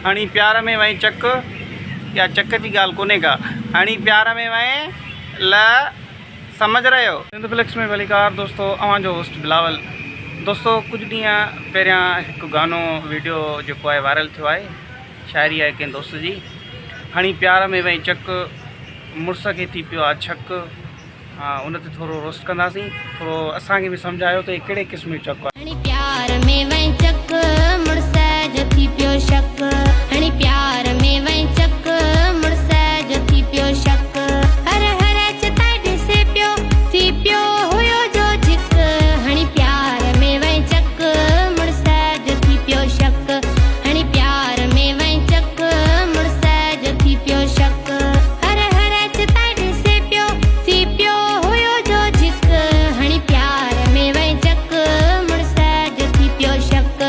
هڻي پيار ۾ وئين چڪ، اها چڪ جي ڳالهه ڪونهي ڪا، هڻي پيار ۾ وئين ل سمجهه رهيو. سنڌ فلڪس ۾ ڀليڪار دوستو اوهان جو هوسٽ بلاول دوستو ڪجهه ڏينهن پهريان هڪ گانو ويڊيو جيڪو آهي وائرل ٿيو آهي شاعري آهي ڪنهن دوست جي هڻي پيار ۾ وئين چڪ مڙس کي ٿي پيو آ ڇڪ ها ان تي ٿورو روسٽ ڪنداسين ٿورو اسان کي به سمجهايو ته هي ڪهڙي قسم جو چڪ آهي. هڻي پيار ۾ وئين چڪ مڙس جو ٿي پيو شڪ هڻي پيار ۾ وئين چڪ مڙس جو ٿي پيو شڪ هر هر چتائي ڏسي پيو ٿي پيو هيو جو جهڪ هڻي پيار ۾ وئين چڪ مڙس جو ٿي پيو شڪ هڻي پيار ۾ وئين چڪ مڙس جو ٿي پيو شڪ. هر هر چتائي ڏسي پيو، ٿي پيو هيو جو جهڪ. هڻي پيار ۾ وئين چڪ، مڙس جو ٿي پيو شڪ.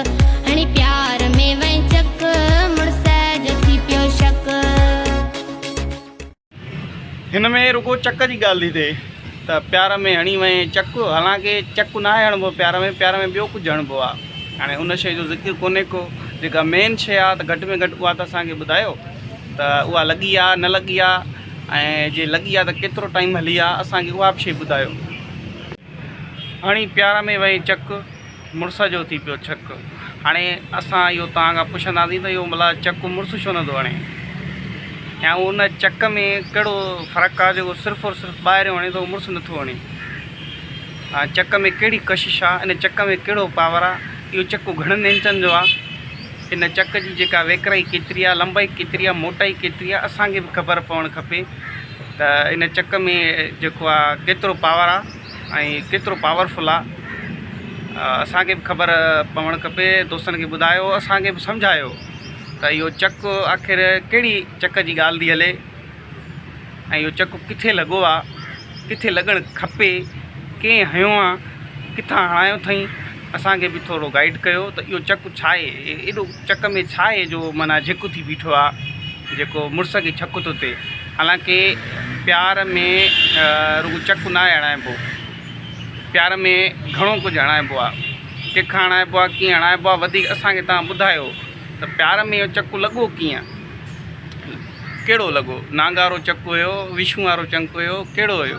هڻي پيار ۾ وئين چڪ، مڙس جو ٿي پيو شڪ. هن ۾ رڳو چڪ جي ڳالهه ٿي ٿئي ته پيار ۾ هڻي وئين چڪ، حالانڪه چڪ ناهي هڻبو پيار ۾، پيار ۾ ٻيو ڪجهه هڻبو آ. هاڻي ان شيء جو ذڪر ڪونهي ڪو، جيڪا مين شيء آ ته گهٽ ۾ گهٽ اها ته اسان کي ٻڌايو. ته اها لڳي آ نه لڳي آ ۽ جي لڳي آ ته ڪيترو ٽائيم هلي آ اسان کي اها به شي ٻڌايو. هڻي پيار ۾ وئين چڪ، مڙس جو ٿي پيو ڇڪ. هاڻي اسان اهو توهان کان پڇنداسين ته اهو ملا چڪ مڙس ڇو نٿو هڻي يا ان چڪ ۾ ڪهڙو فرق آ جيڪو صرف اور صرف ٻاهريون هڻي ٿو مڙس نٿو هڻي. چڪ ۾ ڪهڙي ڪشش آ ان چڪ ۾ ڪهڙو پاور آ اهو چڪ گهڻن انچن جو آ. ان چڪ جي جيڪا ويڪرائي ڪيتري آ، لنبائي ڪيتري آ، موٽائي ڪيتري آ، اسان کي به خبر پوڻ کپي ته ان چڪ ۾ جيڪو آ ڪيترو پاور آ ۽ ڪيترو پاورفل آ، اسان کي به خبر پوڻ کپي، دوستن کي ٻڌايو، اسان کي به سمجهايو ته اهو چڪ آخر ڪهڙي چڪ جي ڳالهه ٿي هلي. ۽ اهو چڪ ڪٿي لڳو آ، ڪٿي لڳڻ کپي، ڪنهن هنيو آ، ڪٿان هڻايو اٿئين، اسان کي به ٿورو گائيڊ ڪيو ته اهو چڪ ڇا آهي، ايڏو چڪ ۾ ڇا آهي جو معنيٰ جهڪ ٿي بيٺو آ، جيڪو مڙس کي ڇڪ ٿو ٿئي. حالانڪه پيار ۾ رڳو چڪ ناهي هڻائبو، پيار ۾ گهڻو ڪجهه هڻائبو آ، ڪنهن کان هڻائبو آ، ڪيئن هڻائبو آ، وڌيڪ اسان کي توهان ٻڌايو ته پيار ۾ اهو چڪ لڳو ڪيئن؟ ڪهڙو لڳو؟ نانگ وارو چڪ هيو، وشون وارو چنڪ هيو، ڪهڙو هيو؟